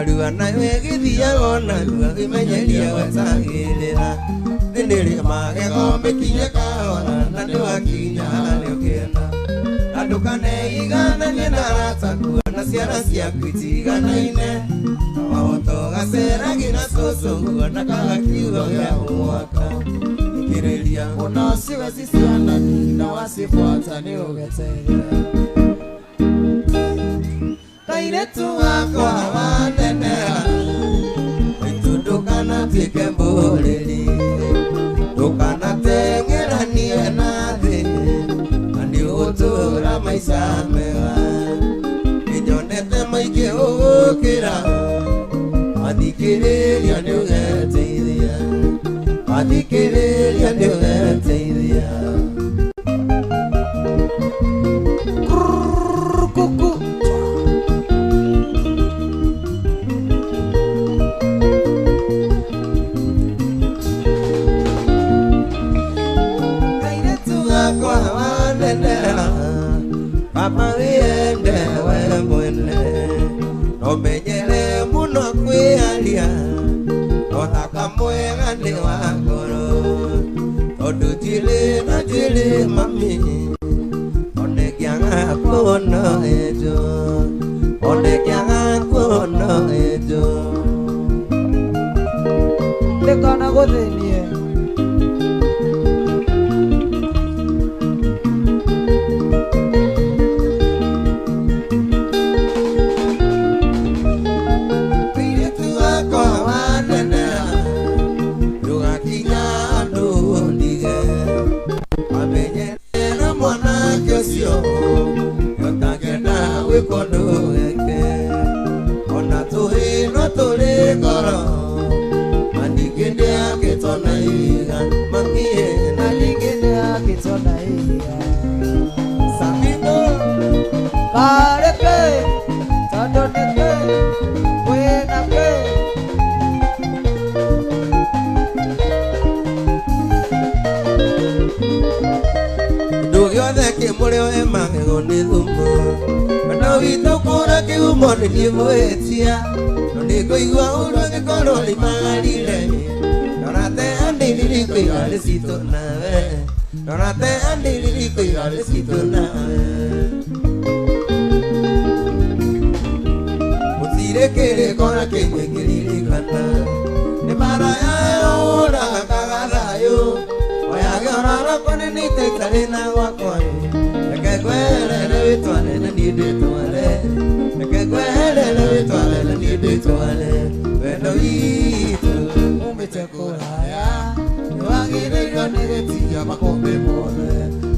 Narua nayo ĩgĩthiaga o narua wĩmenyerie gwetagĩrĩra. Thĩ magego mĩkinye kahora na nĩwakinya harĩa ũkĩenda. Na ndũkaneigananie na arataku na ciana ciaku itiganaine. Wahota ũgaceragĩra cũcũ na kaga kiugo gĩa mwaka. Thikĩrĩria. Unasiwezi ciana na wacibuata nĩ ũgeterera. Kairĩtu gakwa wanenera, maitũ ndũkanatuĩke mbũrĩri, ndũkanateng'eranie na thĩ, na nĩũgũtũũra maica mega. Nĩnyonete maingĩ gũgũkĩra, wathikĩrĩria nĩũgeteithia, wathikĩrĩria nĩũgeteithia. Kuku. Kairĩtu gakwa wanenera, baba wĩende we mwene, no menyere mũno kwĩaria, ũthaka mwega nĩ wa ngoro, tondũ njuĩrĩ na njuĩrĩ mami, one ngĩaga kuona enjo, one ngĩaga kuona enjo. Ndĩkana gũthĩnie. Kairĩtu gakwa wanenera, ndũgakinya andũ ndige, wamenyerera mwanake ũcio ũtangĩenda gwĩkwo ndũgeke, ona tũhĩ no tũrĩ ngoro, na ningĩ ndĩakĩtwo na ihiga mamiĩ, Na ningĩ nĩakĩtwo na ihiga. Sabino. Karĩ kĩ? Tondũ nĩ kĩ? Kwĩna kĩ? Kĩndũ gĩothe kĩ mũrĩo e magego nĩ thumu, wendo witũ kũra kĩhumo nĩ niĩ mũhĩtia, no nĩngũigua ũru angĩkorwo nĩmagarire. Ndorate andiriri kũiga citũ nawe, ndorate andiriri kũiga citũ nawe. Gũtirĩ kĩrĩko na kĩmwe ngĩririkana, nĩ mara yayo ũragaga thayũ, oyage oraroko nĩ nĩte itarĩ na gwakwa. Reke ngweherere wĩtware na niĩ ndĩtware, reke ngweherere wĩtware na niĩ ndĩtware. Wendo witũ Umĩte kũraya, nĩwagĩrĩirwo nĩ gĩtiga makũmbĩ mothe.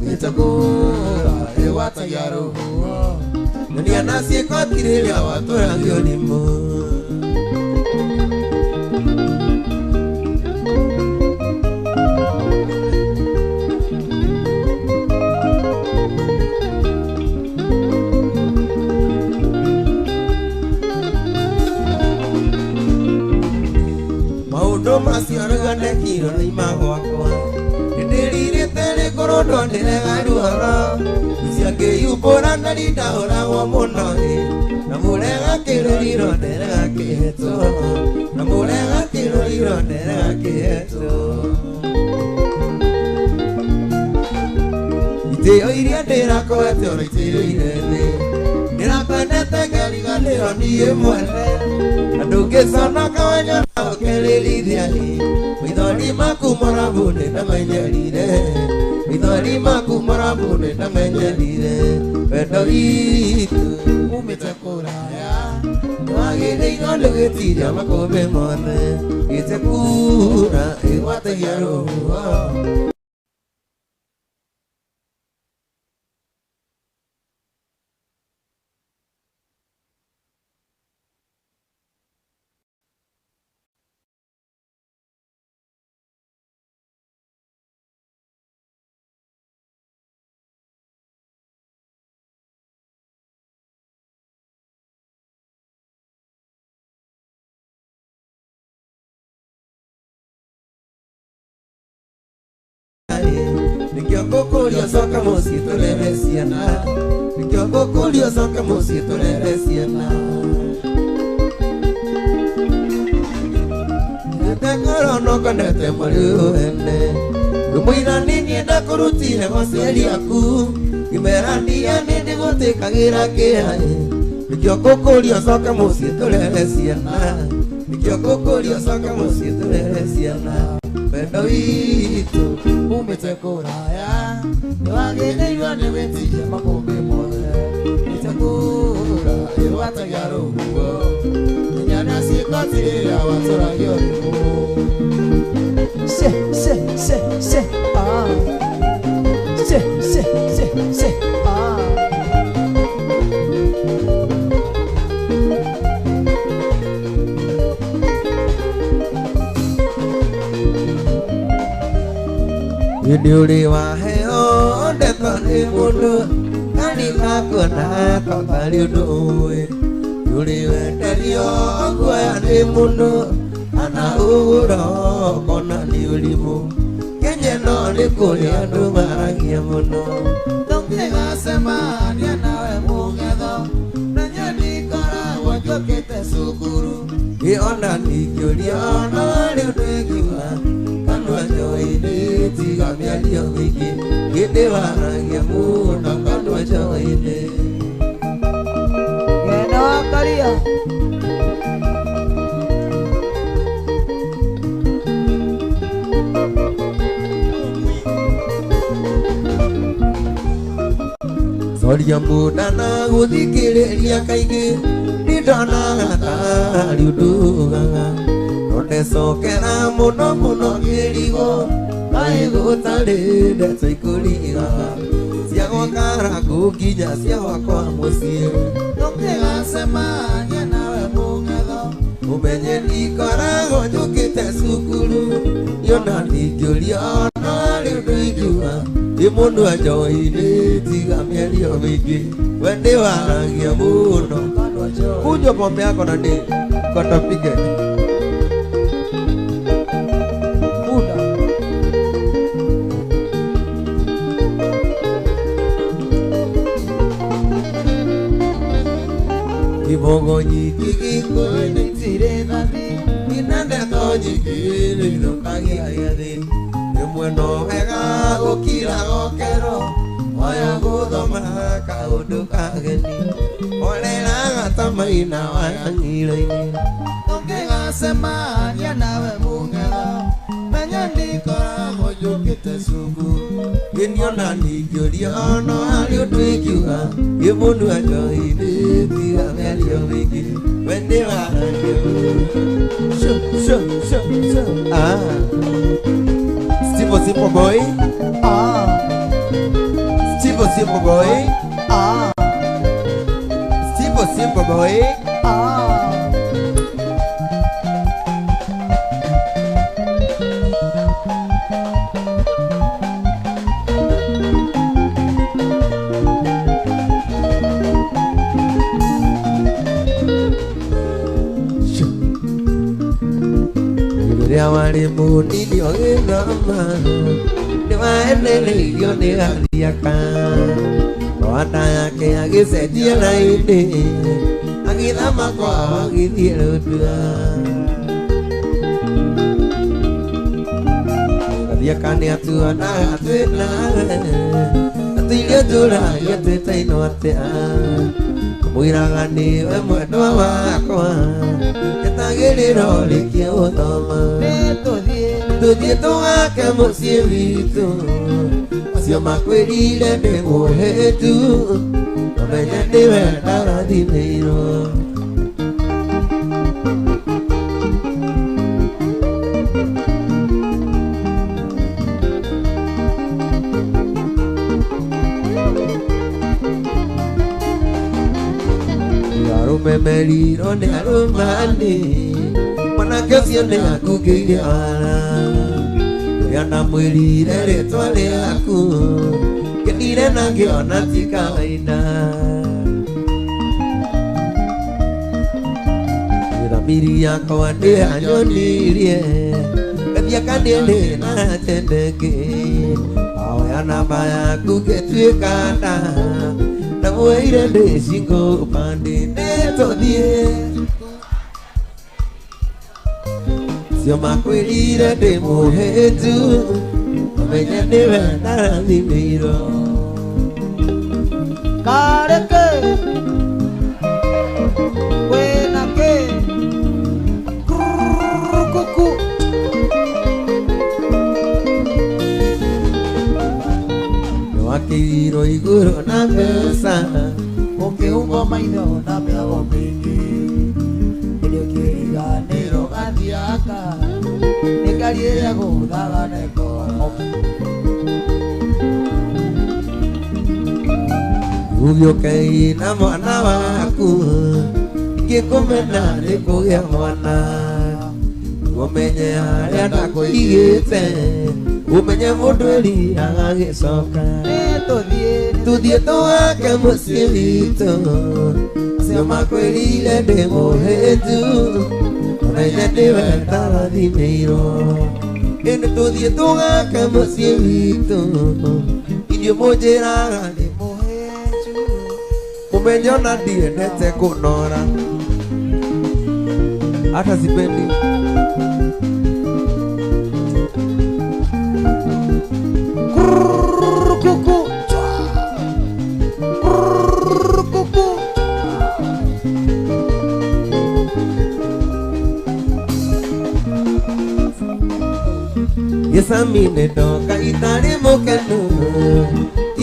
Gĩtekũra ĩgwatagia rũhuho. Nyonia na ciĩko tirĩrĩa watũragio nĩmo. Maũndũ macio rĩu ndekirwo nĩ ima gwakwa, nĩndĩrirĩte rĩkorwo ndonĩrega ruoro, icio ngĩyumbũra na ndahũragwo mũno ĩ, na mũrega kĩrũriro nderega kĩhetwo, na mũrega kĩrũriro nderega kĩhetwo. Itĩo iria ndĩrakwete oro itĩo-ire thĩ, ndĩrakwendete ngariganĩrwo niĩ mwene, na ndũngĩconoka wanyona ũkĩrĩrithia ĩ, maithori maku morabu nĩndamenyerire, maithori maku morabu nĩndamenyerire. Wendo witũ Umĩte kũraya, nĩwagĩrĩirwo nĩ gwĩtiria makũmbĩ mothe, gĩtekura ĩgwatagia rũhuho. Nĩkĩo ngũkũria ũcoke mũciĩ tũrere ciana, nĩkĩo ngũkũria ũcoke mũciĩ tũrere ciana. kwendete mwari wene Rũmũira nini ndakũrutire aciari aku Ngĩmera ndia nĩ ndĩgũtĩkagĩra kĩaĩ Nĩkĩo ngũkũria ũcoke mũciĩ tũrere ciana Nĩkĩo ngũkũria ũcoke mũciĩ tũrere ciana Wendo witũ umĩte kũraya nĩwagĩrĩirwo nĩ gwĩtiria makũmbĩ mothe Nĩtakũra ĩgwatagia rũhuho Nyana ciĩkoti rĩrĩa watũragio rĩmũ Se, se, se, se, ah. Se, se, se, se, ah. Hĩndĩ ũrĩ waheo ndeto nĩ mũndũ karikakuona ta ũtarĩ ũndũ ũĩ Ũrĩ wenderio guoya nĩ mũndũ kana ũgũro kona nĩ ũrimũ Kenya ĩno nĩ kũrĩ andũ maragia mũno Tũngĩgacemania nawe mũng'etho Menya ndikoragwo njũkĩte cukuru Ĩ ona ningĩũria no rĩu ndĩngiuga kanua njohi-inĩ tiga mĩario mĩingĩ Hĩndĩ waragia mũno kanua njohi-inĩ Ng'enda wa Karia. Coria mũnda na gũthikĩrĩria kaingĩ nĩndonaga tarĩ ũndũ ugaga No ndecokera mũno mũno ngĩrigwo kaĩ gũtarĩ ndeto ikũrigaga Cia gwakara nginya cia gwakwa mũciĩ Tũngĩgacemania nawe mũng'etho Ũmenye ndikoragwo njũkĩte cukuru Niona ningĩũria no rĩu ndingiuga Ĩ mũndũ njohi-inĩ tiga mĩario mĩingĩ We nĩwaragia mũno Kunywa pombe yako na nĩ kotopige Muda. Ibongo nyingĩ gĩkũyũ-inĩ Itirĩ thathi Ina ndeto nyingĩ nĩithũkagia gĩathĩ Rĩmwe no wega gũkira gokero Oya gũthoma kaũndũ kageni Oreraga ta maina wa ng'iro-inĩ Tũngĩgacemania nawe mũng'etho Menya ndikoragwo njũkĩte cukuru Ngĩniona ningĩũria no harĩ ũndũ ingiuga Ĩ mũndũ njohi-inĩ tiga mĩario mĩingĩ We nĩwaragia Sho, sho, sho, sho. Ah. Steve Simple Boy Ah, Steve Simple Boy ah, Steve Simple Boy ah. Rĩrĩa warĩ mũnini ũgĩthoma nĩwaenereirio nĩ gathiaka Rwanda yake agĩcenjia raini agĩthama kwao agĩthiĩ Rũndua Gathiaka nĩatuonaga twĩ nawe atĩ iria tũragia twĩtainwo atĩa Mwĩraga nĩwe mwendwa wakwa Njetagĩrĩra ũrĩkie gũthoma Nĩtũthiĩ. Tũthiĩ tũgake mũciĩ witũ Acio makwĩrire ndĩ mũhĩtu Ũmenye nĩwe ndarathimĩirwo Arũme merirwo nĩ arũmani Mwanake ũcio nĩ akungĩire wara Rĩrĩa ndamwĩrire rĩtwa rĩaku Ngenire na ngĩona ti kawaida Thamiri yakwa nĩyanyonirie Gathiaka nĩrĩ na tendeke Ahoya namba yaku ngĩtuĩka nda Ndamwĩrire ndĩ single upande nĩtũthiĩ Acio makwĩrire ndĩ mũhĩtu ũmenye nĩwe ndarathimĩirwo. Kareke wena ke kuku Nĩwakĩirwo igũrũ na mbeca ũkĩhumbwo maitho na mĩago mĩingĩ ĩndĩ ũkĩriganĩrwo gathiaka nĩ ngari ĩrĩa gũthaga nekoro. Uge na mwana waku ingĩkũmena nĩ kũgĩa mwana ũmenye harĩa ndakũigĩte ũmenye mũndũ eriraga agĩcoka. Tũthiĩ tũgake mũciĩ witũ acio makwĩrire ndĩ mũhĩtu ũmenye nĩwe ndarathimĩirwo. Ĩndĩ tũthiĩ tũgake mũciĩ witũ inyuĩ mũnjĩraga ndĩ mũhĩtu ũmenye ona ndiendete kũnora hata sipendi. Kuku kuku Gĩcami-inĩ ndoka itarĩ mũkenu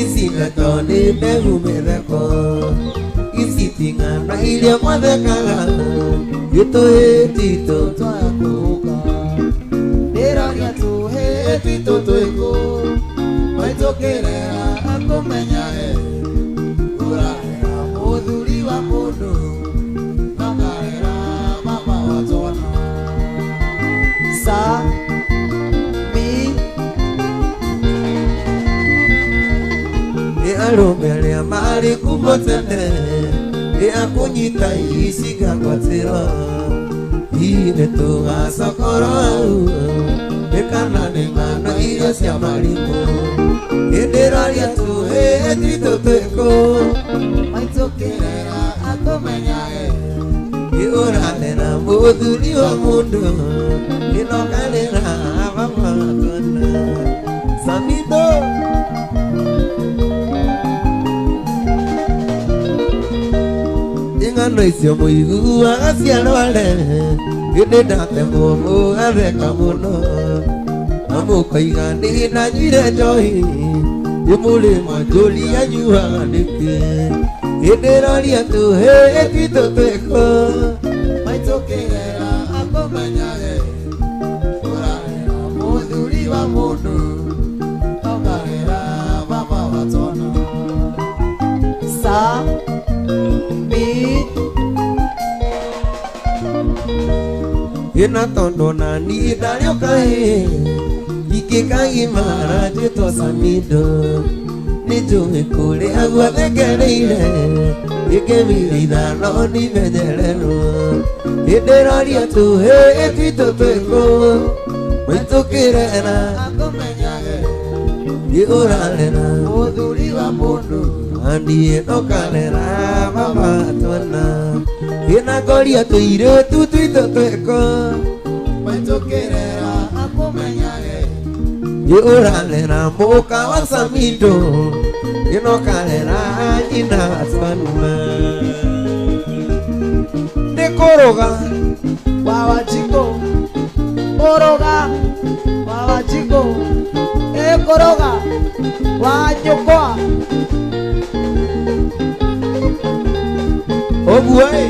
ici ndeto nĩ ndegu mĩtheko ici ti ng'ano iria mwathekaga gĩtũhĩ titũ Twaya kũũka ndĩroria tũhĩ twitũ twĩkũ maitũ kĩrera akũmenyage ũrarera mũthuri wa mũndũ makarera mama wa twana. Sa mi nĩ arũme arĩa marĩ kuuma tene nĩ akũnyita icigagwatĩro hihi nĩ tũgacokorwo hau nĩ kana nĩ ng'ano iria cia marimũ ĩndĩroria tũhĩ twitũ twĩkũ Maitũ kĩrera akũmenyage nĩ ũrarera mũthuri wa mũndũ ĩnokarĩra mama wa twana. Samido ing'ano icio mũiguaga ciarware ĩndĩ ndatemwo mũgatheka mũno na mũkoiga nĩ ndanyuire njohi ĩmũrĩ mwanjũri anyuaga nĩkĩ ĩndĩroria tũhĩ twitũ twĩkũ maitũ kĩrera akũmenyage ũrarera mũthuri wa mũndũ ũkarera mama wa twana. Sa mi ĩna tondũ na niĩ ndarĩ o kahĩĩ ingĩkagimara njĩtwo Samido nĩ njũĩ kũrĩa guothe ngereire ingĩmire ithano nimenyererwo ĩndĩroria tũhĩ twitũ twĩkũ maitũ kĩrera akũmenyage nĩ ũrarera mũthuri wa mũndũ na niĩ nokarera mama twana ĩna ngoria tũirĩtu twitũ twĩkũ maitũ kĩrera akũmenyage nĩ ũrarera mũka wa Samido ĩnokarera nyina wa twana nĩ kũrũga wa wajiko koroga wa wajiko koroga wa nyũkwa ũguo ĩ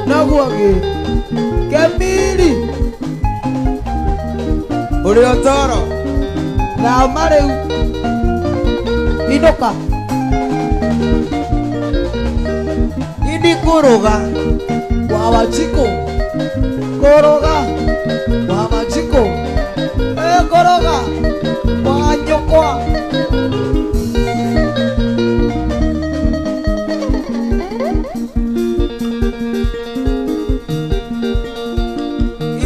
noguo gĩ kemiri ũrĩ ũtoro thama rĩu inũka ini kũrũga wa wajiko koroga wa wajiko koroga wa nyũkwa.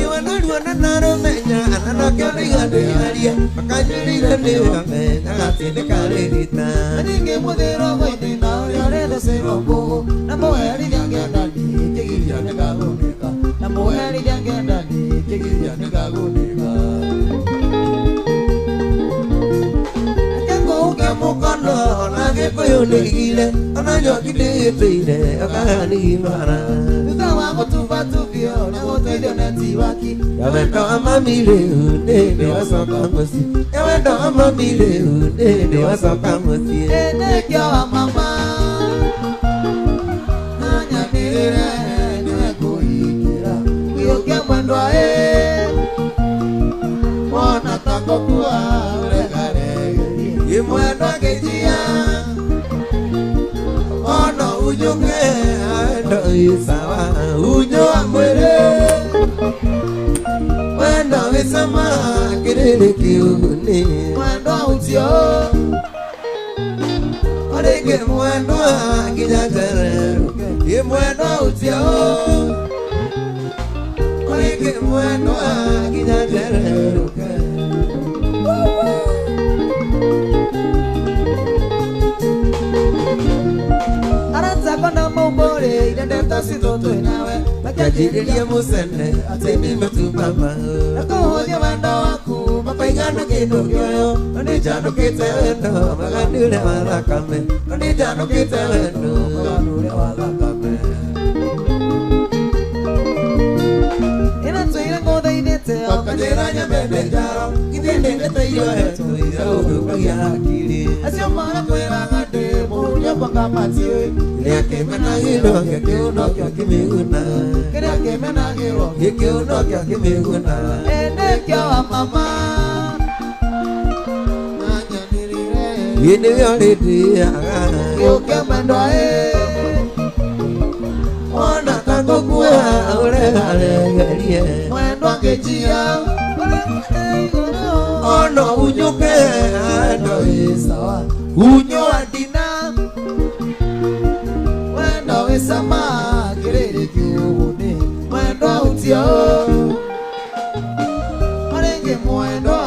Iwe narua na narũmenya ananake nĩiganĩaria makanjĩrĩire nĩwamenya atĩ nĩ karĩ rita. Ningĩ mũthĩro gwaitĩ na ũrĩa ũrethecĩrwo ngũgũ na mũherithia ngenda nĩ kĩgiria nĩkagunĩka na mũherithia ngenda nĩ kĩgiria. Gĩkũyũ nĩigire ona njoki ndĩtĩire ũkanigimara Thutha wa gũtubatubio na gũteithio netiwaki ya wendo wa mami rĩu nĩndĩ wacoka mũciĩ ya wendo wa mami rĩu nĩndĩ wacoka mũciĩ Nĩkĩo wa mama Nanyanĩrĩre nĩwe ngũhikĩra Gĩũke mwendwa ĩ Wona ta ngũkua ũregaregerie Imwendo ngĩnjia ono unyuke wendo isawa unyo wa mwĩrĩ wendo wĩcama kĩrĩrĩ kĩũguni Mwendwa ũcio Orĩngĩ mwendwa nginya njereruke Ĩ mwendwa ũcio Orĩngĩ mwendwa nginya njereruke Arata na maumbũrĩire ndeto citũ twĩ nawe Makanjĩrĩria mũcene atĩ nĩmetumama Na kũhũthia wendo waku Mapaigana kĩndũ kĩoyo Nĩnjanũkĩte wendo magani ũrĩa wa thakame Nĩnjanũkĩte wendo magani ũrĩa wa thakame Ĩna twĩire ngũthaithĩte Makanjĩra nyambe njaro Ithe ndendete iyohetwo ira ũthũkagia hakiri Acio marakwĩraga ndĩ mũhuria mpaka matiũĩ Kĩrĩa kĩmenagĩrwo gĩkĩũno kĩo kĩmĩguna Kĩrĩa kĩmenagĩrwo Gĩkĩũno kĩo kĩmĩguna Nĩkĩo wa mama Nanyanĩrĩre Ĩ nĩwe ũrĩndĩaga Gĩũke mwendwa ĩ Wona ta ngũkua ũregaregerie Mwendwa ngĩnjia Ono unyuke ando Sawa Unyo Andina Wendo wĩ cama kĩrĩrĩ kĩũguni Mwendwa ũtio Orĩngĩ mwendwa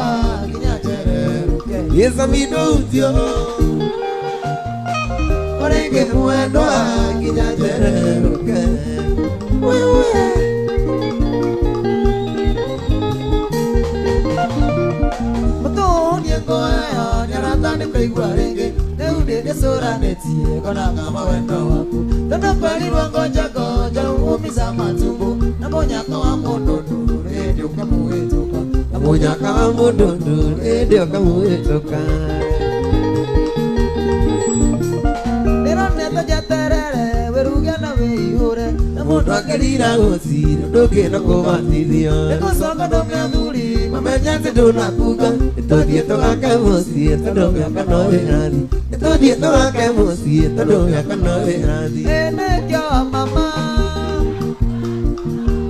nginya njereruke Gĩcamindo utio Orĩngĩ mwendwa nginya njereruke Wewe Mũtũnie ngoyo nĩarata nĩkũigua rĩngĩ Rĩu ndĩndĩcũranĩtie kona kama wendo waku Tondũ kwerirwo ngonja ngonja umiza matumbo Na mũnyaka wa mũndũ ndũrũ hĩndĩ ũkamũhĩtũka Na mũnyaka wa mũndũ ndũrũ hĩndĩ ũkamũhĩtũka Ndĩronete njeterere wĩruge na wĩihũre Na Mũndũ akĩrira gũcira ndũngĩenda kũbatithio Nĩgũcoka ndũme athuri Mamenye atĩ ndũnakunga Nĩtũthiĩ tũgake mũciĩ tondũ mĩaka no ĩrathiĩ Nĩtũthiĩ tũgake mũciĩ tondũ mĩaka no ĩrathiĩ Nĩkĩo wa mama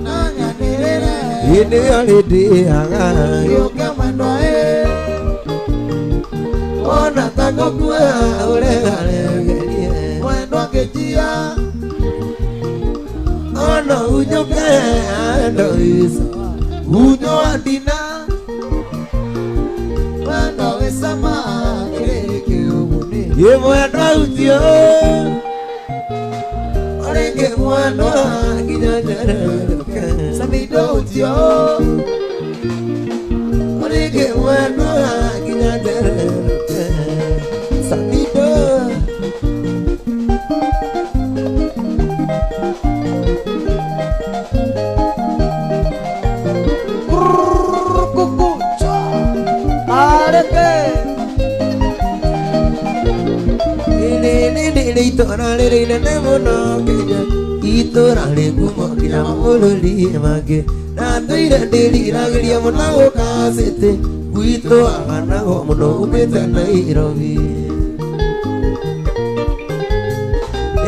Nanyanĩrĩre Ĩ nĩwe ũrĩndĩaga Gĩũke mwendwa ĩ Wona ta ngũkua ũregaregerie Mwendwa ngĩnjia Ono unyuke ando isa Unyo andina Wendo wĩ cama kĩrĩrĩ kĩũguni Ĩ mwendwa ũcio Orĩngĩ mwendwa nginya njereruke Samido ũtio Orĩngĩ mwendwa nginya njereruke Samido Kuku Areke Rĩrĩ itũra rĩrĩ inene mũno Kenya itũra rĩ ngumo nginya mabũrũri mangĩ na ndũire ndĩriragĩria mũno gũka city gwitũ ahanagwo mũno umĩte Nairobi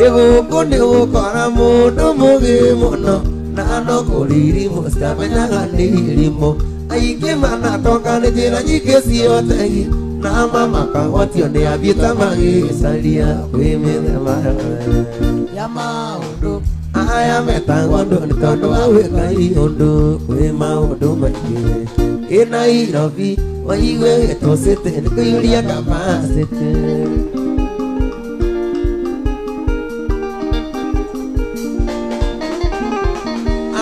Ĩ gũkũ nĩ gũkora mũndũ mũgĩ mũno na no kũrĩ irimũ citamenyaga nĩ irimũ aingĩ manatonga nĩ njĩra nyingĩ cia ũtegi na mamakagwatio nĩ athiĩte magĩcaria kwĩ mĩthemba Ya maũndũ aya metagwo andũ nĩ tondũ wa gwĩka iũndũ kwĩ maũndũ maingĩ ĩ Nairobi waigue gĩtwo city nĩ kũiyũria capacity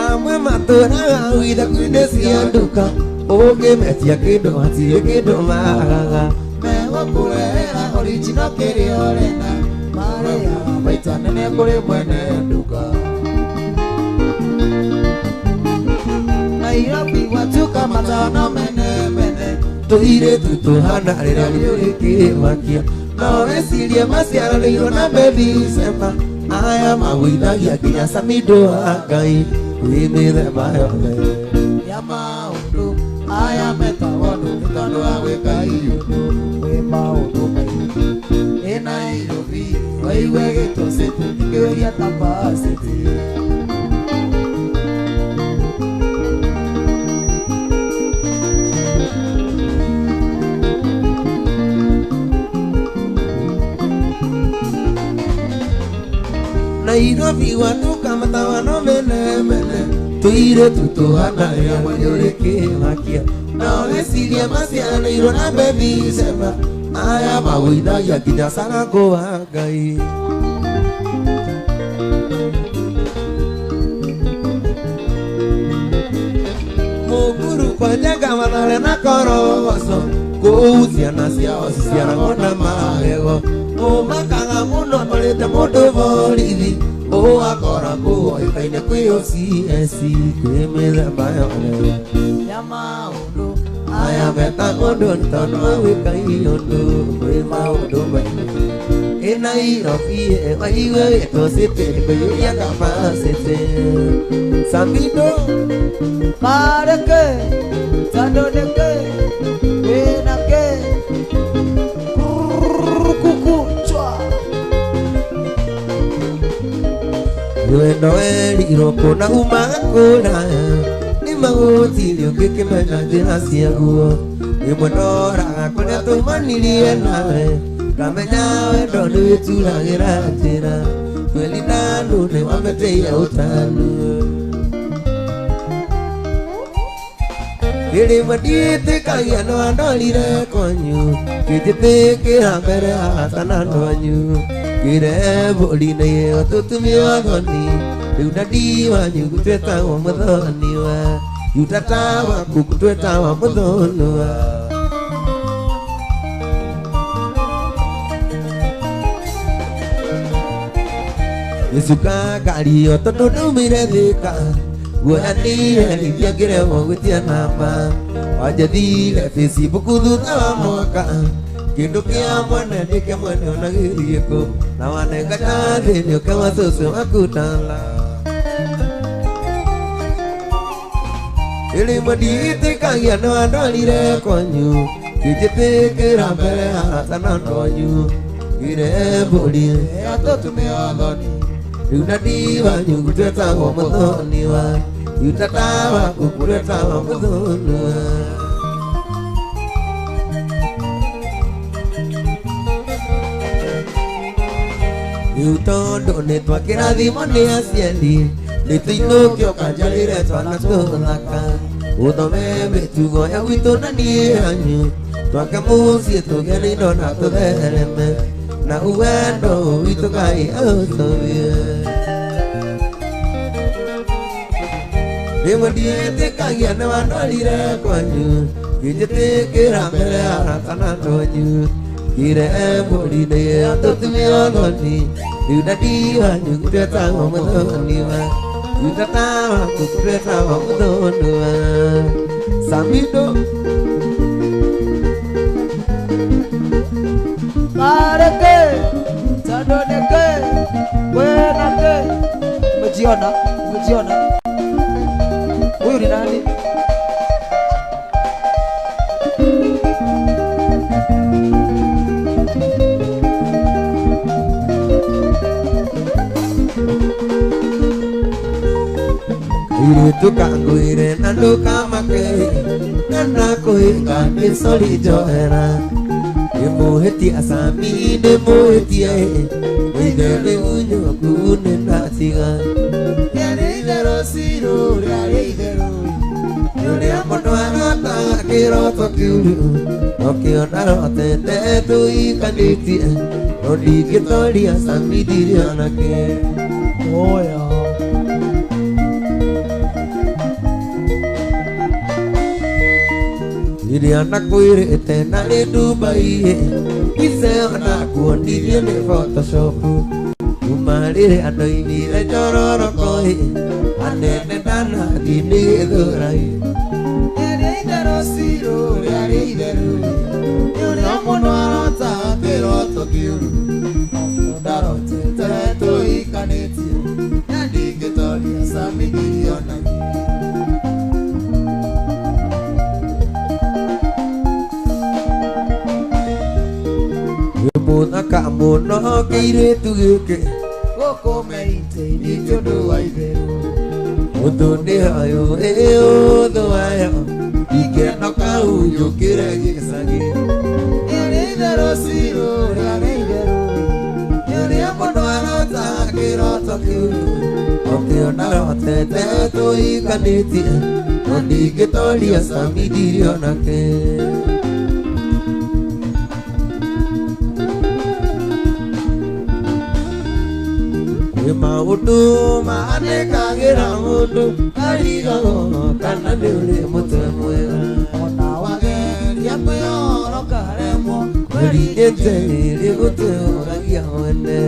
Amwe matũraga ithaku-inĩ cia nduka ũngĩmetia kĩndũ hatirĩ kĩndũ magaga Megũkũrehera Original kĩrĩa ũrenda marĩhaga maita nene kũrĩ mwene nduka. Nairobi watuka matano mene mene Tũirĩtu tũhana rĩrĩa rĩũrĩkĩmakia no wecirie maciaranĩirwo na baby sema aya magũithagia nginya Samido wa Ngai kwĩ mĩthemba yothe ya maũndũ aya metagwo ndũ nĩ tondũ wa gwĩka iũndũ kwĩ maũndũ maingĩ. Ĩ Nairobi waigue Gĩto City kĩũria capacity. Nairobi watuka matawano mene mene tũirĩtu tũhana rĩrĩa mweri ũrĩkĩmakia no wecirie maciaranĩirwo na baby sema aya magũithagia nginya Sarango wa Ngai. Mũkuru kwa Njenga Mathare na Korogoco kũu ciana ciao ciciaragwo na magego ũmakaga mũno twarĩte mũndũ borithi ũgakora kũu oĩkaine kwĩ OCS kwĩ mĩthemba yothe Ya maũndũ aya metagwo ndũ nĩ tondũ wa gwĩka iũndũ kwĩ maũndũ maingĩ. Ĩ Nairobi waigue Gĩto City kũiyũria capacity. Samido mareke tondũ nĩkĩ wĩna kĩ kuku chwa. Wendo werirwo kũna umaga kũraya nĩ magũtirĩ ũngĩkĩmenya njĩra ciaguo rĩmwe ndoraga kũrĩa tumanirie nawe ngamenya wendo nĩ wĩturagĩra njĩra kweli ndanũ nĩ wamĩtĩire ũtanu. Rĩmwe ndiĩtĩkagia no andorire kwanyu ngĩnjĩtĩkĩra mbere ya arata na andũ anyu ngĩre mbũri-inĩ ĩyo tũtumie wathoni rĩu dadi wanyu twetagwo mũthoniwa rĩu tata waku twetagwo mũthonwa. Gĩcuka ngari ĩyo tondũ ndaumire Thĩka guoya nĩherithia ngĩremwo gwĩtia namba wanjathire Facebook thutha wa mwaka kĩndũ kĩa mwene nĩ kĩa mwene ona gĩthiĩ kũ na wanenga njathĩ nĩ ũke wa cũcũ waku Tala. Rĩmwe ndiĩtĩkagia nĩ wandwarire kwanyu ngĩnjĩtĩkĩra mbere ya arata na andũ anyu ngĩre mbũri Ya tũtumia thoni rĩu dadi wanyu twetagwo mũthoniwa rĩu tata waku twetagwo mũthonwa. Rĩu tondũ nĩ twakĩrathimwo nĩ aciari nĩ tũinũkio kanjarĩre twana tũthaka ũthome mĩtugo ya gwitũ na niĩ yanyu twake mũciĩ tũgĩe na indo na tũthereme na uwendo witũ Ngai aũtũmie. Rĩmwe ndiĩtĩkagia nĩ wandwarire kwanyu ngĩnjĩtĩkĩra mbere ya arata na andũ anyu ngĩre mbũri-inĩ ĩyo tũtumie thoni rĩu dadi wanyu twetagwo mũthoniwa rĩu tata waku twetagwo mũthonwa. Samido mareke tondũ nĩkĩ wĩna kĩ. Umejiona, umejiona huyu ni nani? Kairĩtu kangwĩre na ndũkamake na ndakũhĩnga nĩ sorry njohera nĩmũhĩtie Sami nĩmũhĩtie mũithe rĩu nyũku nĩndatiga Rĩarĩ itherũ Ciro rĩarĩ itherũ ũrĩa mũndũ arotaga kĩroto kĩũru nokĩo ndarotete tũikanĩtie no ndingĩtoria Sami ndirĩ onake. Oya Rĩrĩa nakwĩrĩte narĩ Dubai Ice onakuonirie nĩ Photoshop Kuma rĩrĩa ndoimire njororoko anene ndanathiĩ nĩ Gĩthũrai Rĩarĩ itherũ cirũ rĩarĩ itherũ nĩ ũrĩa mũndũ arotaga kĩroto kĩũru ndarotete tũhikanĩtie na ndingĩtoria Sami ndirionagia. Mũthaka mũno kĩirĩtu gĩkĩ Gũkũ meitĩini ti ũndũ wa itherũ Ũthũ nĩ hayũ ĩ ũthũ wayo Ingĩnoka ũnjũkĩre gĩcagi Rĩarĩ itherũ cirũ rĩarĩ itherũ nĩ ũrĩa mũndũ arotaga kĩroto kĩũru Ũkĩona rotete tũhikanĩtie no ndingĩtoria Sami ndirionake. Kwĩ maũndũ maanĩkagĩra mũndũ arigagwo kana nĩ ũrĩ mũtwe mwega Ona wageria kwĩyora ũkaremwo Kwĩringĩte rĩ gũtũragia mwene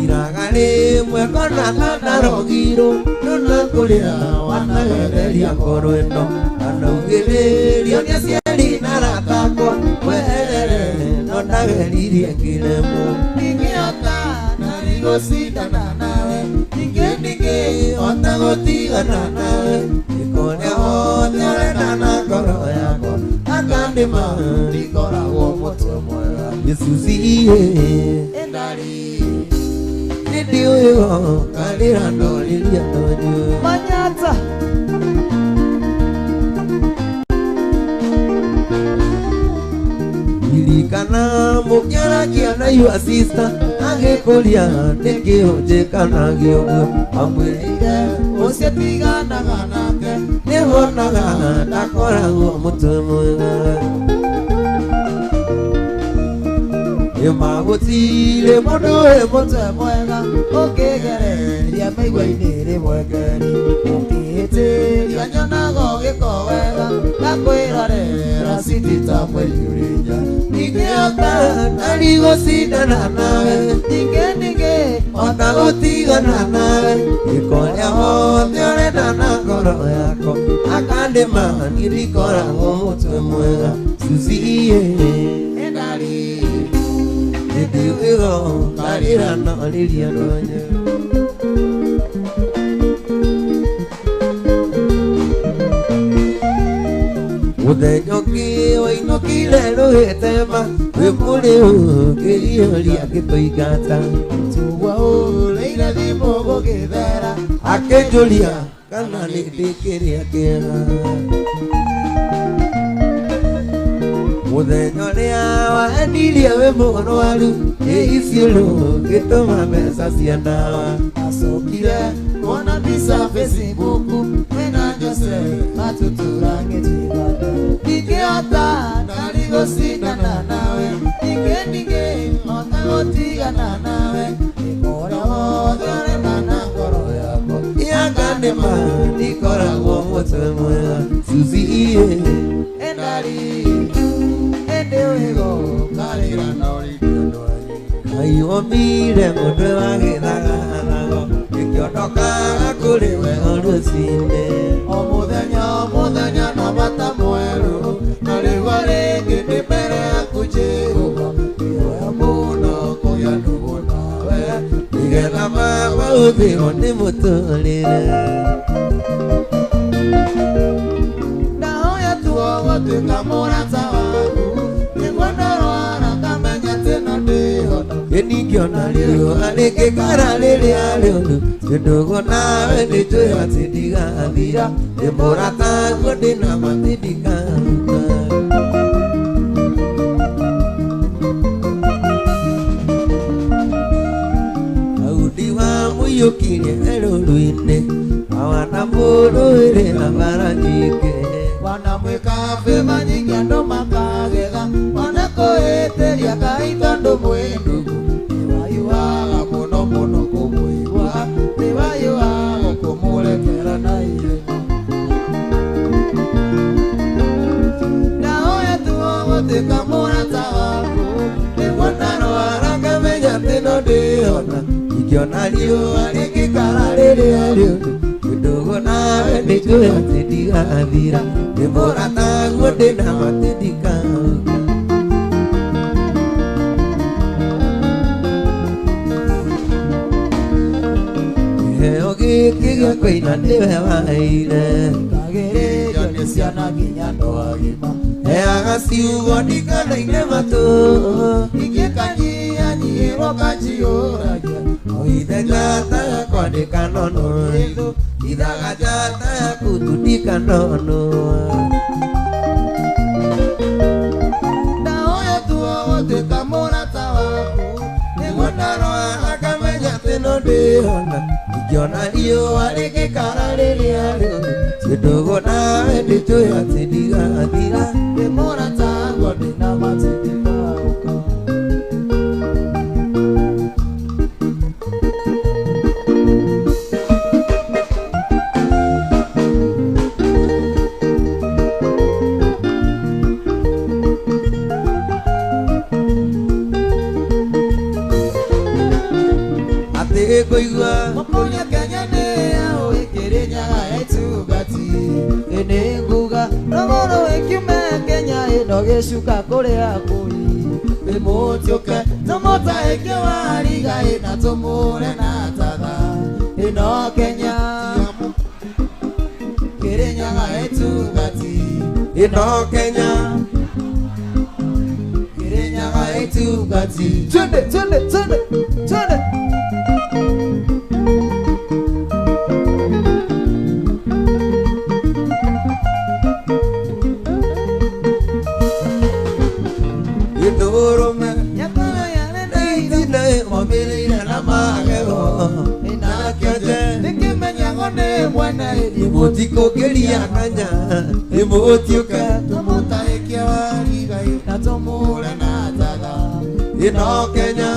Iraga rĩmwe kona ndarogirwo ndona kũrĩa wanagereria ngoro ĩno Anaugĩrĩrio nĩ aciari na arata akwa mweherere no ndageririe ngĩremwo Ndingĩhota narĩ gũcindana nawe ningĩ ndingĩhota gũtigana nawe Ĩkorĩa wothe ũrenda na ngoro yakwa akandĩma ndikoragwo mũtwe mwega Gĩcuci ĩndarĩ nĩ ũyũ karĩra ndorĩria ndonyo Manyata. Ririkana mũkĩaragia na your sister agĩkũria nĩkĩ ũnjĩkanagia ũguo amwĩrire ũcio tiganaga nake nĩwonaga ndakoragwo mũtwe mwega Ĩmagũtirĩ mũndũ wĩ mũtwe mũtwe mwega ũkĩgereria mĩigua-inĩ rĩmwe kerĩ ũkĩhĩtĩria nyonaga ũgĩko wega ngakwĩrorera citi ta mweri ũrĩ nja ndingĩhota ndarĩ gũcindana nawe ningĩ ndingĩhota gũtigana nawe ĩkorĩa wothe ũrenda na ngoro yakwa akandĩma niĩ ndikoragwo mũtwe mwega Susie ĩndarĩ hĩndĩ ĩyo karĩra no rĩria ndonyo Mũthenya ũngĩ wainũkire rũhĩtema wĩ mũrĩu ngĩiyũria ngĩtũingata tugua ũrĩire thimũ gũgĩthera akĩnjũria kana nĩ ndĩkĩrĩa kĩega Mũthenya ũrĩa waendirie wĩ mũrwaru ĩ Isiolo ngĩtũma mbeca cia ndawa acokire kuona mbica Facebook kwĩna Jose matutura ngĩtigana ndingĩhota ndarĩ gũcindana nawe ningĩ ndingĩhota gũtigana nawe ĩkorĩa wothe ũrenda na ngoro yakwa Yakandĩma ndikoragwo mũtwe mwega Susie ĩndarĩ ĩndĩ wĩgo karĩra no rĩria ndwanyu Aiomire mũtwe wa gĩthagathago gĩkĩondokaga kũrĩ we o rũcinĩ O mũthenya o mũthenya na bata mwerũ na rĩu rĩngĩ ndĩ mbere yaku Jehova ngĩhoya mũno kũgĩa ndũgũ nawe nĩgetha baba ũthĩo nĩ mũtũrĩre ndahoya tuo gũtuĩka mũrata waku nĩguo ndarwara ngamenya atĩ no ndĩhona Ĩningĩona riũa rĩngĩkara rĩrĩa rĩũru ndũgũ nawe nĩnjũĩ atĩ ndigathira ndĩ mũrataguo ndĩna ma atĩ ndikahuka Daudi wa mũiyũkirie erũrũ-inĩ awana mũrũĩrĩ na mbara nyingĩ wanamwĩka bĩma nyingĩ andũ makagega ona kũhĩtĩria Ngai tondũ mwĩ ndũgũ nĩwayuaga mũno mũno kũmũigua nĩwayuaga kũmũrekera na ihenya. riũa rĩngĩkara rĩrĩa rĩũru ndũgũ nawe nĩnjũĩ atĩ ndigathira nĩ mũrataguo ndĩna atĩ ndikauga kĩheo gĩkĩ gĩa kũina nĩwe waheire Kagĩrĩrio nĩ ciana nginya andũ agima heaga ciugo ndikanaine matũ ingĩkanyihanyiihĩrwo kanjiyũragia oithe njata yakwa ndĩkanono ithaga njata yaku tu ndikanono ndahoya tuo gũtuĩka mũrata waku nĩguo ndarora ngamenya atĩ no ndĩhona ingĩona riũa rĩngĩkara rĩrĩa rĩũru ndũgũ nawe nĩnjũĩ atĩ ndigathira ndĩ mũrataguo ndĩna ma atĩ ndikauga atĩ ngũigua Mũkũria Kenya nĩ yaũ ĩkĩrĩnyaga ya itungati ĩnĩ nguga rũgũrũ ĩkiume Kenya ĩno gĩcuka kũrĩa kũi ĩmũtiũke tũmũtaĩke wariga ĩna tũmũre na tatha ĩno Kenya kĩrĩnyaga ya itungati ĩno Kenya kĩrĩnyaga ya itungati twende twende twende twende gĩtũrũme Nyakoro itina ĩmomĩrĩire na magego ĩna kĩonje nĩkĩmenyagwo nĩ mwene ĩmũtikũngĩria kanya ĩmũtiũke tũmũtaĩkie wariga na tũmũre na tatha ĩno Kenya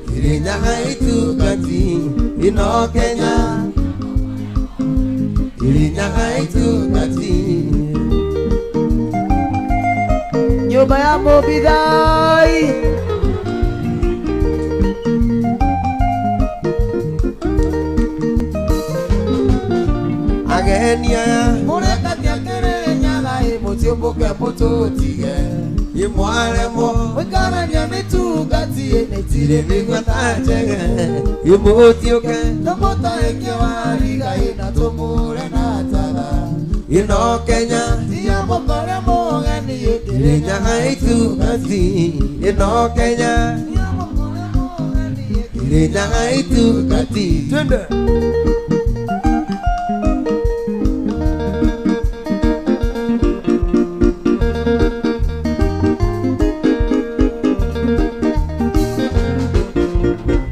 Kĩrĩnyaga itungati ĩno Kenya Kĩrĩnyaga itungati Nyũmba ya Mũbithai ageni aya mũrekatia Kĩrĩnyaga ĩmũtiũmbũke mũtũtige ĩmwaremwo gũikarania mĩtungati tirĩ mĩigua ta njege ĩmũtiũke tũmũtaĩkie wariga ĩna tũmũre na tatha ĩno Kenya tiga mũkore mũgeni Kĩrĩnyaga itungati ĩno Kenya tiga mũkore mũgeni Kĩrĩnyaga itungati twende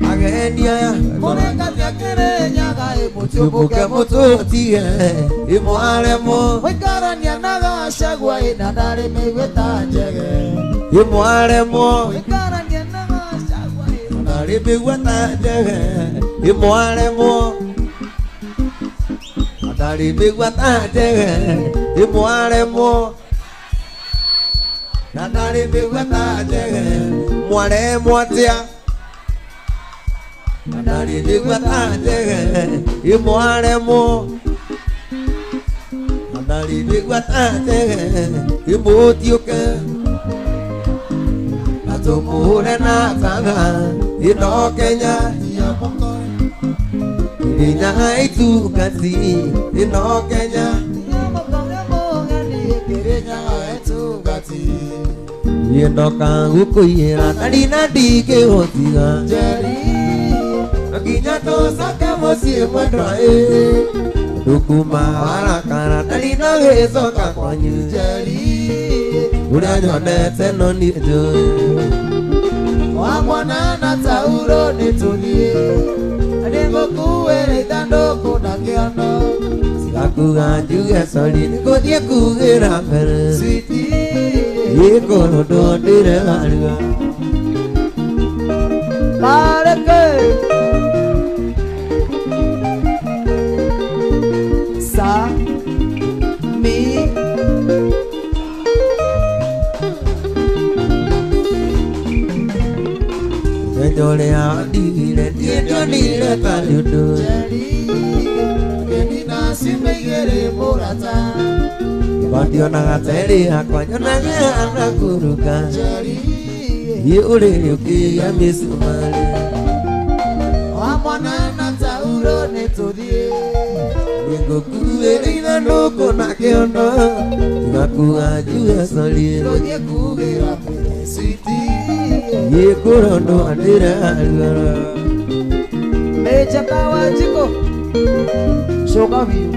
ageni aya mũrekatia Kĩrĩnyaga tũmbũke ĩmũtiũmbũke mũtũtige ĩmwaremwo gũikarania na Gachagua ĩna ndarĩ mĩigua ta njege ĩmwaremwo gũikarania na Gachagua ĩna ndarĩ mĩigua ta njege ĩmwaremwo ndarĩ mĩigua ta njege ĩmwaremwo na ndarĩ mĩigua ta njege mwaremwo atĩa na ndarĩ mĩigua ta njege ĩmwaremwo na ndarĩ mĩigua ta njege ĩmũtiũke na tũmũhũre na tatha ĩno Kenya tiga mũkore Kĩrĩnyaga itungati ĩno Kenya tiga mũkore mũgeni Kĩrĩnyaga itungati ĩndoka gũkũiyĩra ndarĩ na ndingĩgũtiga Njeri nginya tũcoke mũciĩ mwendwa ĩ ndũkuma warakara ndarĩ na gĩcoka kwanyu Njeri ũrĩa nyonete no niĩ njũĩ wa mwana na tauro nĩ tũthiĩ nĩngũkuĩra ithandũkũ na kĩondo Gakuga njuge sori nĩngũthiĩ kugĩra mbere Sweetie ĩkũrũ ndũndĩre Kareke Sa Mi Mũthenya ũrĩa wandigire Ndionire tarĩ ũndũ. Njeri ngĩnina ciumia igĩrĩ mũrata. Ndionaga terĩ yakwa nyonaga ĩhana kũrũka. Njeri Thiĩ ũrĩrĩ ũkĩgĩa mĩcumarĩ. Wa mwana na tauro nĩ tũthiĩ. Nĩngũkuĩra ithandũkũ na kĩondo. Tigakuga njuge sorry. Tũthiĩ kugĩra mbere switi. Thiĩ kũrondwo ndĩraruara. Meja Kawanjiko coka biũ.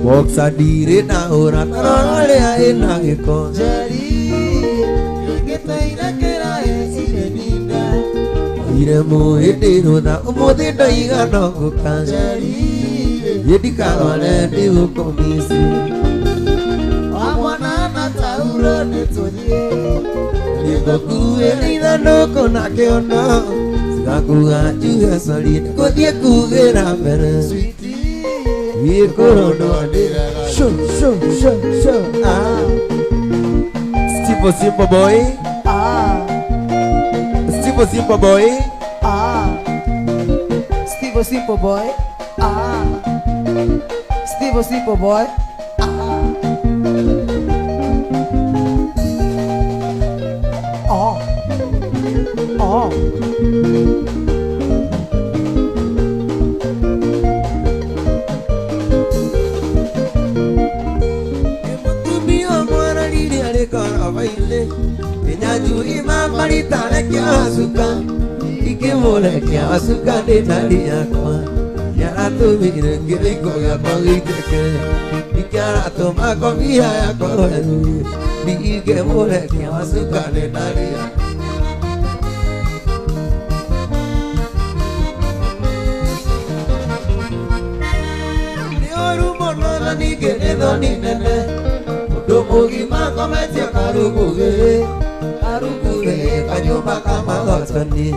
Boxer ndirĩ ndahũra tarora ũrĩa ĩna gĩko. Njeri ingĩteire kĩraĩ irĩ ninda. Oire mũhĩndĩ rũtha ũmũthĩ ndoiga no ngũka. Njeri Thiĩ ndikarware ndigũkũmici. Wa mwana na tauro nĩ tũthiĩ. Nĩngũkuĩra ithandũkũ na kĩondo. Tigakuga njuge sorry nĩngũthiĩ kugĩra mbere. Switi Thiĩ kũrondwo ndĩraga. Sho sho sho sho. Ah. Steve Simple Boy. Ah. Steve Simple Boy. Ah. Steve Simple Boy. Ah. Steve Simple Boy. Ah. Oh. Oh. Mũtumia mwararirie arĩ koroba-inĩ. Kĩnyanjui mamarita rekia wacuka. Ingĩmũrekia wacuka ndĩ ndari yakwa. Nĩaratũmire kĩrĩko gĩakwa gĩitĩke. Nĩkĩaratũma ngomia yakwa werũ. Ndingĩmũrekia wacuka ndĩ ndari yakwa. Nĩ ũru mũno na ningĩ nĩ thoni nene. Mũndũ mũgima akometie karugugĩ. Karugugĩ kanyũmba ka mahotoni.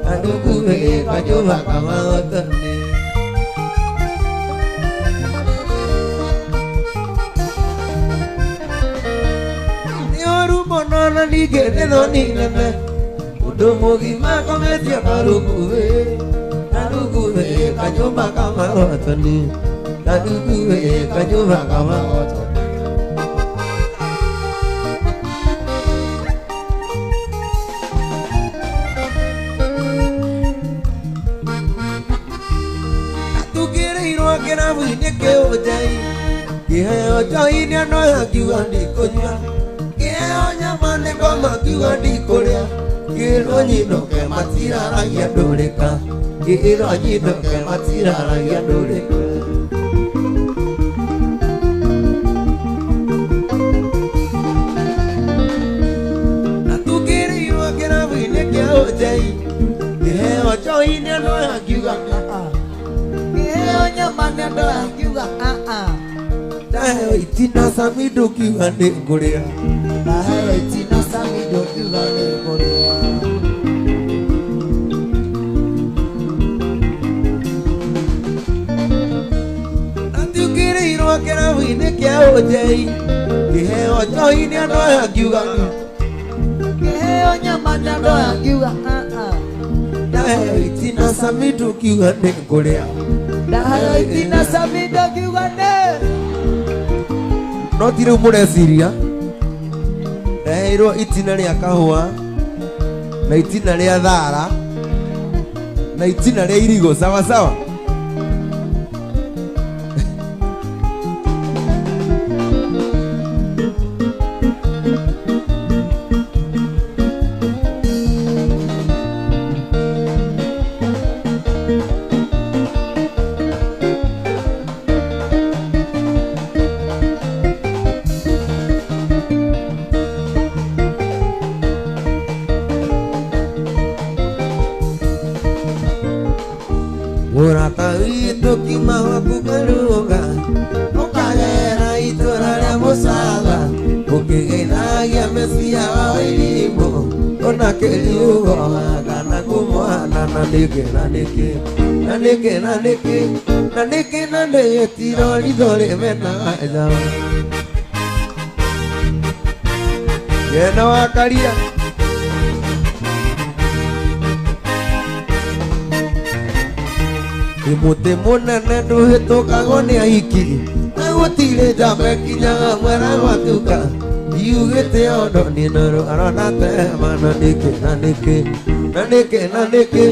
Karugugĩ kanyũmba ka mahotoni. Nĩ ũru mũno na ningĩ nĩ thoni nene. Mũndũ mũgima akometie karugugĩ. Karugugĩ kanyũmba ka mahotoni. Karugugĩ kanyũmba ka mahotoni. Tukĩrĩirwo kĩrabu-inĩ kĩu njai. Kĩheo njohi nĩ andũ aya ngiuga ndikũnyua. Kĩheo nyama nĩ ngoma ngiuga ndikũrĩa. Kĩrwo nyinũke matiraragia ndũrĩka. Kĩrwo nyinũke matiraragia ndũrĩka. Na tukĩrĩirwo kĩrabu-inĩ kĩu njai. Kĩheo njohi nĩ andũ aya ngiuga Kĩheo nyama nĩ andũ aya ngiuga ah ah. Ndaheo itina samido ngiuga nĩngũrĩa. Ndaheo itina samido ngiuga nĩngũrĩa. Na tukĩrĩirwo kĩrabu-inĩ kĩa ũnjei. Kĩheo njohi nĩ andũ aya ngiuga Kĩheo nyama nĩ andũ aya ngiuga ah ah. Ndaheo itina samido ngiuga nĩngũrĩa. Ndaheo itina samido ngiuga nĩ. No ti rĩu mũreciria. Ndaheirwo itina rĩa kahũa na itina rĩa thara na itina rĩa irigũ sawa sawa. Mũrata witũ kiuma gwaku karũga ũkagera itũra rĩa mũcaga ũkĩgeithagia mecia wa irimũ ona kĩriugo kana kũmwana. na na nĩkĩ na nĩkĩ na nĩkĩ na nĩkĩ na nĩkĩ na nĩgĩtiro ritho rĩmena njamba Gena wa karia Mũtĩ mũnene ndũhĩtũkagwo nĩ ahiki na gũtirĩ njamba ĩkinyaga mwera gwatuka yugĩte ondo nĩ nũrũ arona tema na nĩkĩ na nĩkĩ na nĩkĩ na nĩkĩ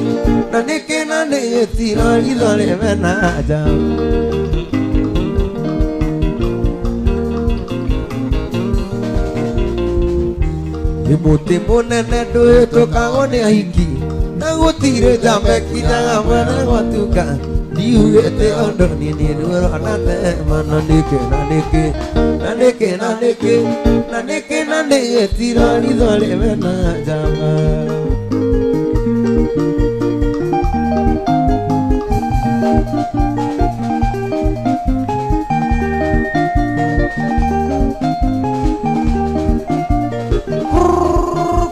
na nĩkĩ na nĩgĩtiro ritho rĩmena njamba Mũtĩ mũnene ndũhĩtũkagwo nĩ ahiki na gũtirĩ njamba ĩkinyaga mwera gwatuka yugĩte ondo nĩ nũrũ arona tema na nĩkĩ na nĩkĩ na nĩkĩ na nĩkĩ na nĩkĩ na nĩgĩtiro ritho rĩmena njamba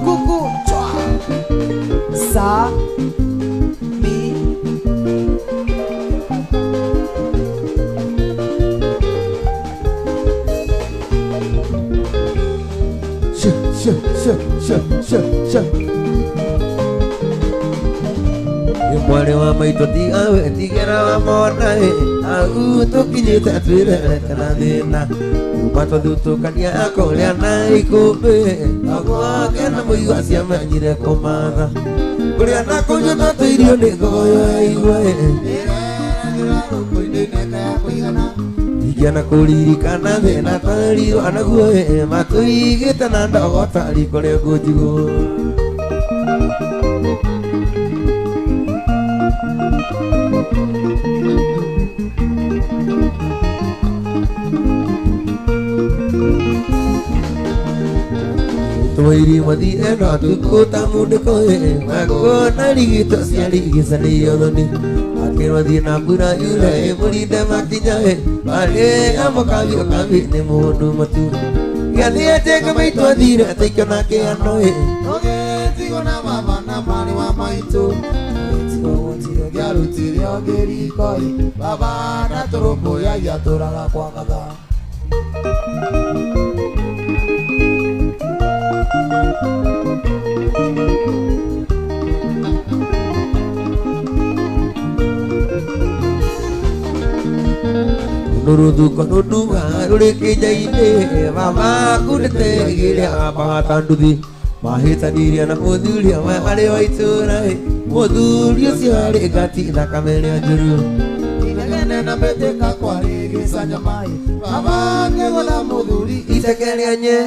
Kuku chwa sa mi sh sh sh sh sh sh Mwarĩ wa maitũ tiga wĩtigĩra wa mona ĩ au tũkinyĩte twĩrerete na thĩna kuma twathutũkania kũrĩa na ikũmbĩ agwake na mũigua ciamenyire kũmatha kũrĩa na kũnyua twatũirio nĩ ngogoyo ya igwa ĩ Ingĩana kũririkana thĩna twarirwo naguo ĩ matũigĩte na ndogo ta riko rĩa ngũnjigũ Twairi mathi eno tukũ ta mundĩko ĩ makuona rigito cia rigicanĩirio thoni akĩrwo thiĩ na mbura yure ĩmũrinde makinya ĩ marĩ amũkabio kabi nĩ mũndũ matu gĩathĩ atĩnga maitũ athire ataikio na kĩano ĩ Tũgĩtigwo na baba na mwarĩ wa maitũ tũgĩtigwo gũtirĩ ũngĩarutire ũngĩ riko ĩ baba ndatũrũmbũyagia tũraga kwa ngatha Nuruthuko nũnduma rũrĩ kĩnja-inĩ mama kundĩte igĩrĩ ambata nduthi mahĩtanirie na mũthuri ũmwe arĩ wa itũũra ĩ mũthuri ũcio arĩ ngati thakame ĩrĩa njũru Inegene na mbĩtĩka kwarĩ gĩcanjama ĩ baba akĩgũtha mũthuri iceke rĩa nye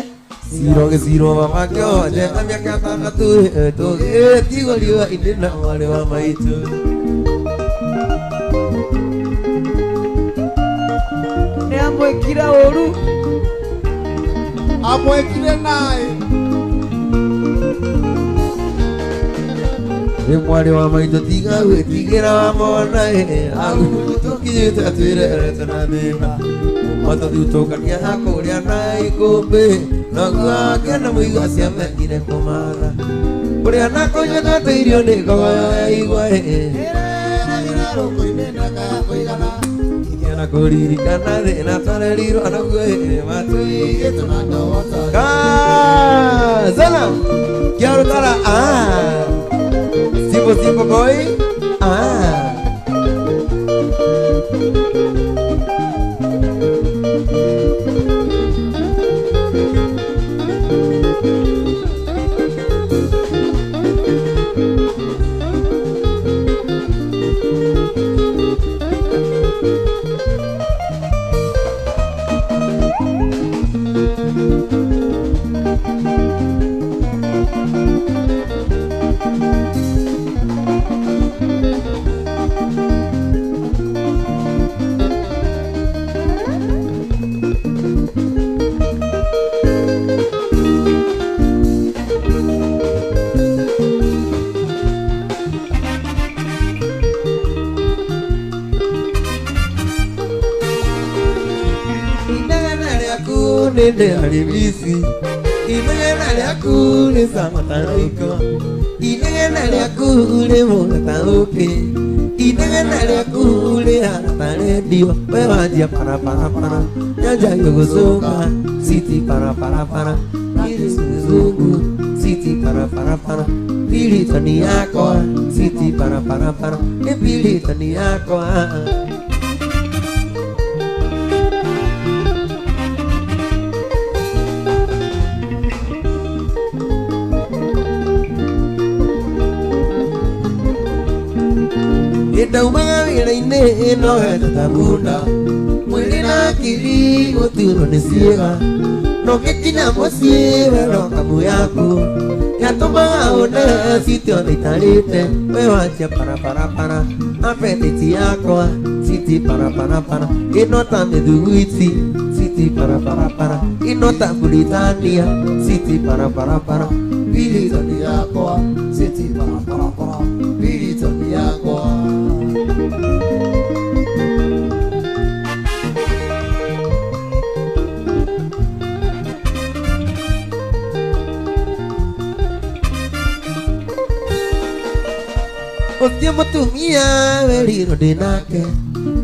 ciro gĩciro mama kĩonje na mĩaka ĩtandatũ ĩ tũgĩtigwo riũa-inĩ na mwarĩ wa maitũ nĩ amwĩkire ũru amwĩkire naĩ Nĩ mwarĩ wa maitũ tiga gwĩtigĩra wa mona ĩ au tũkinyĩte twĩrerete na thĩna kuma tũthutũkania kũrĩa na ikũmbĩ noguo akĩona mũigua ciamenyire kũmatha kũrĩa na kũnyua twatũirio nĩ ngogoyo ya igwa ĩ ĩreragĩra rũkũ-inĩ mĩaka ya kũigana Ingĩona kũririkana thĩna twarerirwo naguo ĩ matũigĩte tũigĩtwo na ndogo ta Kazana Kiarutara ah Simple simple boy ah Inegene rĩaku nĩ ndĩarĩ mici Inegene rĩaku rĩ cama ta roiko. Inegene rĩaku rĩ mũra ta ũkĩ. Inegene rĩaku rĩhana ta rendio. We wanjia paraparapara nyanja gĩgũcũka siti paraparapara kizungu siti paraparapara pilitoni yakwa siti paraparapara ipilitoni yakwa. Ndaumaga wĩra-inĩ no hete ta bunda mwĩrĩ na akili gũturwo nĩ ciĩga no ngĩkinya mũciĩ wero kamu yaku yatũmaga une citi ona itarĩte we wanjia paraparapara apetiti yakwa citi paraparapara ĩno ta mĩthuguiti citi paraparapara ĩno ta Britania citi paraparapara Pilitoni yakwa siti paraparapara pilitoni yakwa. Ũcio mũtumia werirwo ndĩ nake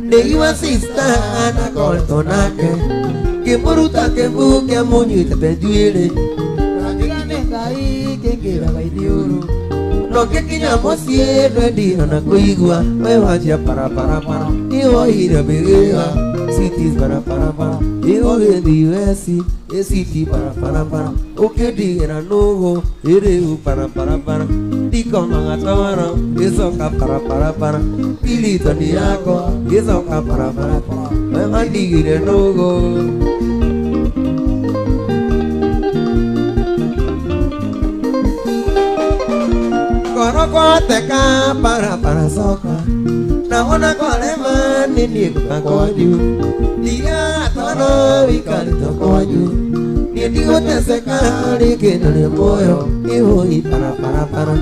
ndĩiwa sista na koretwo nake ngĩmũruta kĩmbu kĩamũnyitĩte njuĩrĩ Ndigane Ngai kĩngĩraga ithiũrũ no ngĩkinya mũciĩ ndwendire ona kũigua we wanjia paraparapara iwoire mbĩgĩga citi paraparapara iũgĩthi weci ĩciti paraparapara ũkĩndigĩra nũgũ ĩrĩu paraparapara ndikomaga toro ĩcoka paraparapara pilitoni yakwa ĩcoka paraparapara we wandigire nũgũ. Korokoteka para para soka naona korema nini kwanyu dia tono ikalito kwanyu ndigũteceka rĩngĩ na nĩ muoyo ihũi paraparapara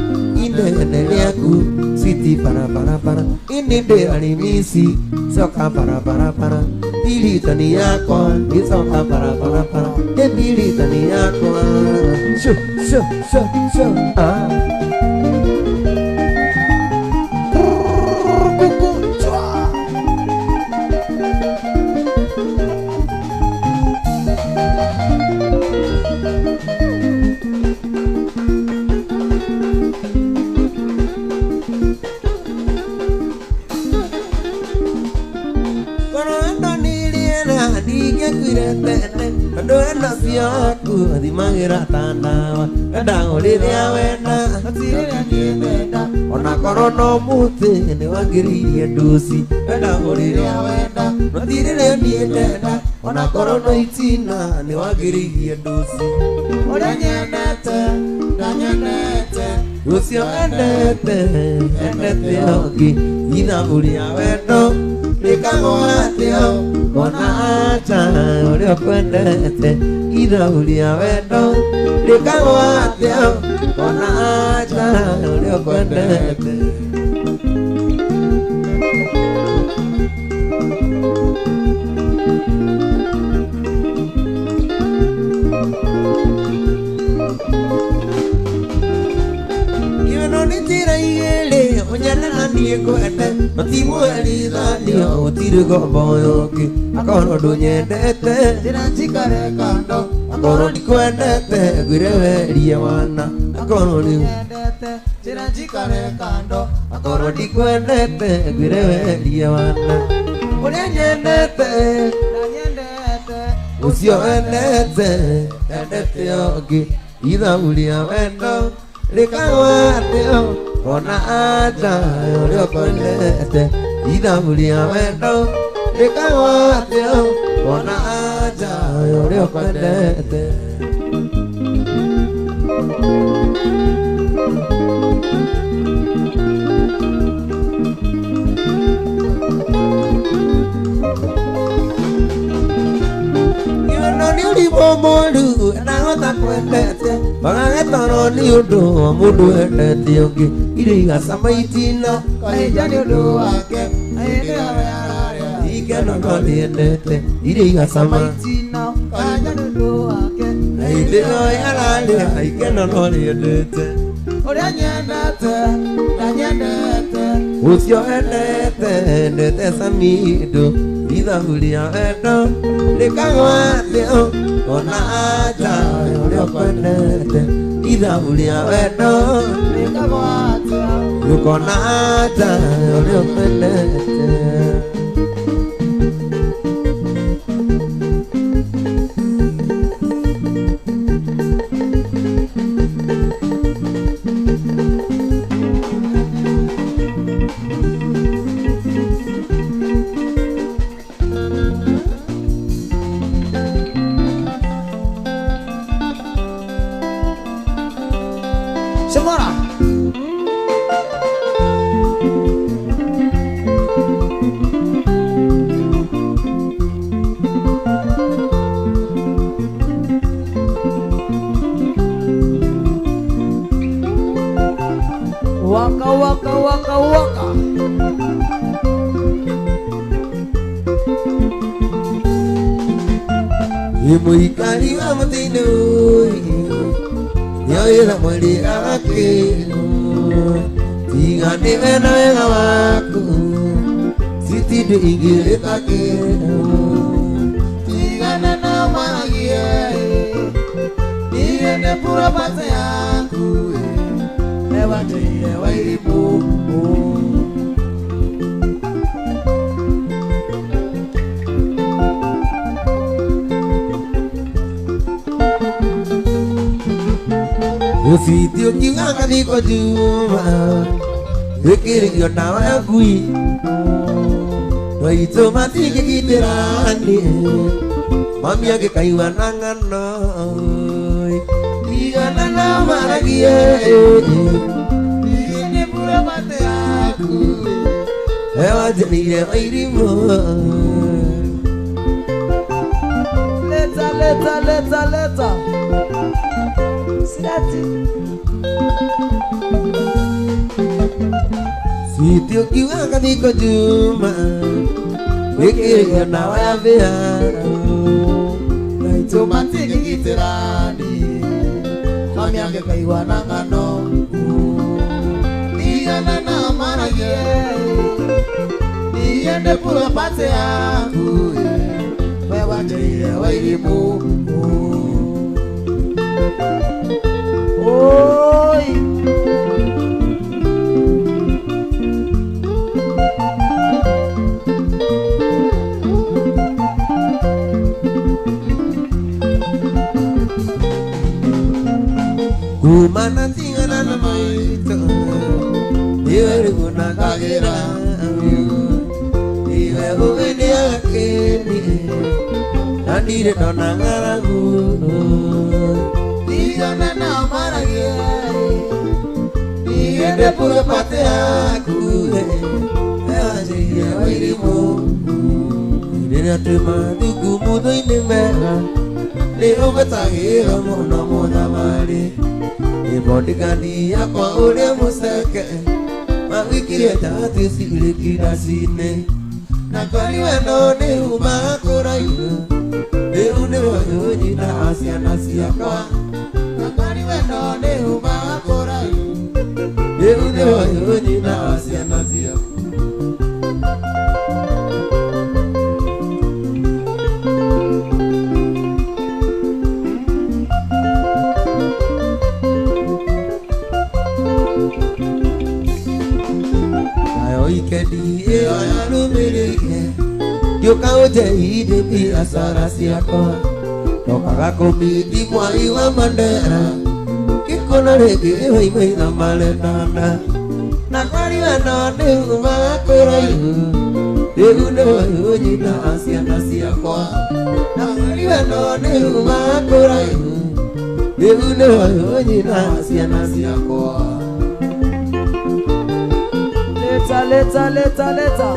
inegene rĩaku citi paraparapara ini ndĩrarimisi coka paraparapara pilitoni yakwa icoka paraparapara ĩ pilitoni yakwa shu shu shu shu ah. Thimagĩra ta ndawa wendagwo rĩrĩa wenda Hatirĩ niĩ ndenda ona korwo no mũtĩ nĩ wangĩrĩirie nduci wendagwo rĩrĩa wenda no ti rĩrĩa niĩ ndenda ona korwo no itina nĩ wangĩrĩirie nduci ũrĩa nyendete ndanyendete ũcio endete endete ũngĩ ithabu rĩa wendo rĩkagwo atĩa ona acha ũrĩa ũkwendete ithabu rĩa wendo rĩkagwo atĩa ona acha ũrĩa ũkwendete. Iwe no nĩ njĩra igĩrĩ ũnyende na niĩ ngwende no ti mwerithania gũtirĩ ngombo yũngĩ akorwo ndũnyendete njĩra njikare kando akorwo ndikwendete ngwĩre werie wana akorwo rĩu nyendete njĩra njikare kando akorwo ndikwendete ngwĩre werie wana ũrĩa nyendete ndanyendete ũcio endete endete ũngĩ ithabu rĩa wendo rĩkagwo atĩa ona acha ũrĩa ũkwendete ithabu rĩa wendo rĩkagwo atĩa ona acha ũrĩa ũkwendete. Nĩ ũrimũ mũru ndahota kwendete magagetoro nĩ ũndũ wa mũndũ endete ũngĩ irio igacama itina kahĩnja nĩ ũndũ wake na hĩndĩ ĩyo ararĩa ikeno no nĩendete irio igacama Maitina kahĩnja nĩ ũndũ wake na hĩndĩ Ndĩroĩ ararĩa ikeno no rĩendete. Ũrĩa nyendete na nyendete. Ũcio endete endete Samido. Ithabu rĩa wendo rĩkagwatio ona anja ũrĩa ũkwendete. Ithabu rĩa wendo Rĩkagwatio rĩkona anja ũrĩa ũkwendete. Semora. Waka waka waka waka. Mũikari wa mũtĩ-inĩ nĩoĩra mwĩrĩ ake tiga nĩwe na wega waku citindĩ ingĩrĩka kĩndũ. Tigana na maragie niende purapata yaku ewanjeire wairimu. Ũciti ũkiuga ngathikwo Juma ĩkĩrĩrio ndawa ya ngui maitũ matingĩgitĩra niĩ mami angĩkaigua na ng'ano. Tigana na maragie niende purapata yaku ewanjĩrĩire wairimũ. Leta leta leta leta. Sirati. Citi ũkiuga ngathikwo Juma ĩkĩrĩrio ndawa ya mbĩa maitũ matingĩgitĩra niĩ mami angĩkaigua na ng'ano. Tigana na maragie niende purapata yaku wewanjĩrĩire wairimu. Oi. Kuma na tigana na maitũ iwe rĩu na ngagĩra iwe ũĩ nĩ akĩni na ndirĩ ndona ng'aragu. Tigana na maragie niende purapata yaku ewanjĩrĩire wairimũ. Rĩrĩa twĩ mathuku mũthũ-inĩ mega nĩ ũgwetagĩra mũno mũthamarĩ ĩbondekani yakwa ũrĩa mũceke mawikirie njati cirĩ kiraci-inĩ na kwari wendo nĩ umaga kũraihu rĩu nĩwe nyina wa ciana ciakwa. Na kwari wendo nĩ umaga kũraihu rĩu nĩwe nyina wa ciana ciakwa. Nayo ikendi ĩyo yarũmĩrĩire ngĩũka ũnjeithie biacara ciakwa ndokaga kũmiti mwai wa Mandera ngĩkuona rĩngĩ waimĩra marendana na kwari wendo nĩ umaga kũraihu rĩu nĩwe nyina wa ciana ciakwa. Na kwari wendo nĩ umaga kũraihu rĩu nĩwe nyina wa ciana ciakwa. Leta leta leta leta.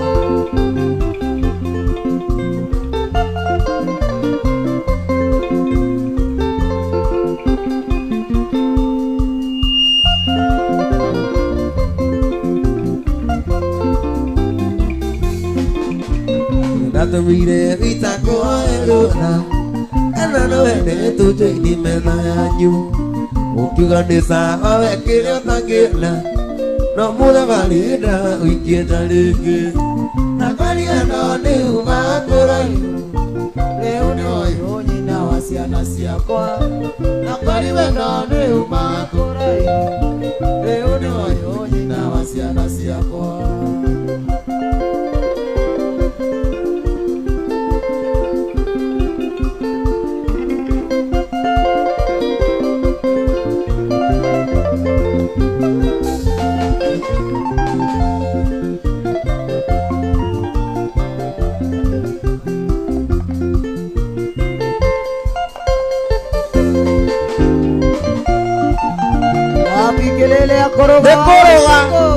Ndatumire wita kũhoe rũtha kana nowe tene tũjoini metha yanyu ũkiuga nĩ sawa we kĩrĩa ũtangĩenda no mũthabarĩnda ũingĩenda rĩngĩ na kwaria no nĩ uma kũraihu Rĩu nĩ ũyũ nyina wa ciana ciakwa na kwari wendo nĩ uma kũraihu rĩu nĩ ũyũ nyina wa ciana ciakwa. Wapi kelele ya koroga? Nĩ kũrũga.